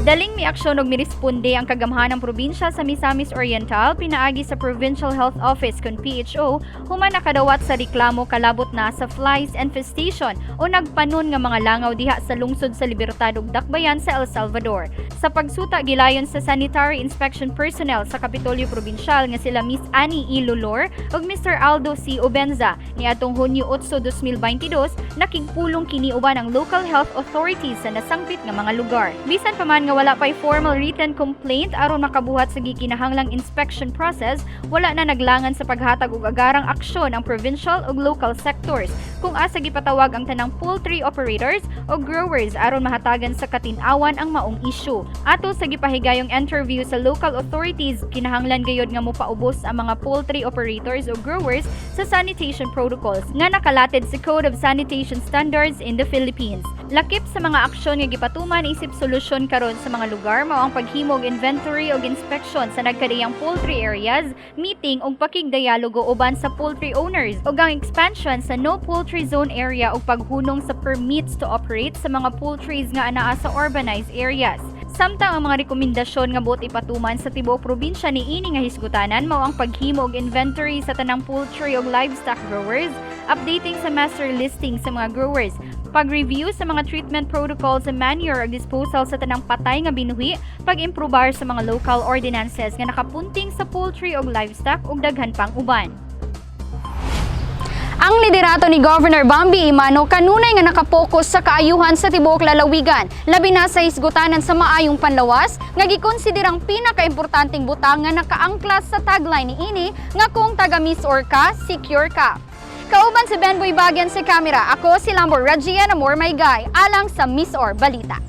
Daling miaksyon og miresponde ang kagamhanang probinsya sa Misamis Oriental pinaagi sa Provincial Health Office kon PHO human nakadawat sa reklamo kalabot na sa flies infestation o nagpanon nga mga langaw diha sa lungsod sa Libertad ug Dakbayan sa El Salvador. Sa pagsuta, gilayon sa sanitary inspection personnel sa Kapitolyo Provincial nga sila Miss Annie E. Lulor ug Mr. Aldo C. Obenza niadtong Hunyo 8, 2022, nakigpulong kini uban ang local health authorities sa nasangpit nga mga lugar. Bisan pa man nga wala pay formal written complaint aron makabuhat sa gikinahanglang inspection process, wala na naglangan sa paghatag og agarang aksyon ang provincial ug local sectors kung asa gipatawag ang tanang poultry operators o growers aron mahatagan sa katin-awan ang maong issue. Ato sa gipahigayong interview sa local authorities, kinahanglan gayod nga mopaubos ang mga poultry operators o growers sa sanitation protocols nga nakalatid sa Code of Sanitation Standards in the Philippines. Lakip sa mga aksyon nga gipatuman isip solusyon karon sa mga lugar mao ang paghimog inventory ug inspection sa nagkadiyang poultry areas, meeting ug pakigdialogo uban sa poultry owners, ug ang expansion sa no poultry zone area ug paghunong sa permits to operate sa mga poultries nga anaa sa urbanized areas. Samtang ang mga rekomendasyon nga buot ipatuman sa tibuok probinsya niini nga hisgutanan mao ang paghimo og inventory sa tanang poultry ug livestock growers, updating sa master listing sa mga growers, pag-review sa mga treatment protocols sa manure ug disposal sa tanang patay nga binuhi, pag-improbar sa mga local ordinances nga nakapunting sa poultry ug livestock, ug daghan pang uban. Ang liderato ni Governor Bambi Emano kanunay nga nakapokus sa kaayuhan sa tibuok lalawigan, labi na sa hisgutanan sa maayong panlawas nga gikonsiderang pinakaimportanteng butang nga nakaangklas sa tagline niini nga "Kung taga MisOr ka, secure ka." Kauban si Ben Boy Bagyan sa kamera, ako si Lambor Ragia Namor May Guy, alang sa MisOr Balita.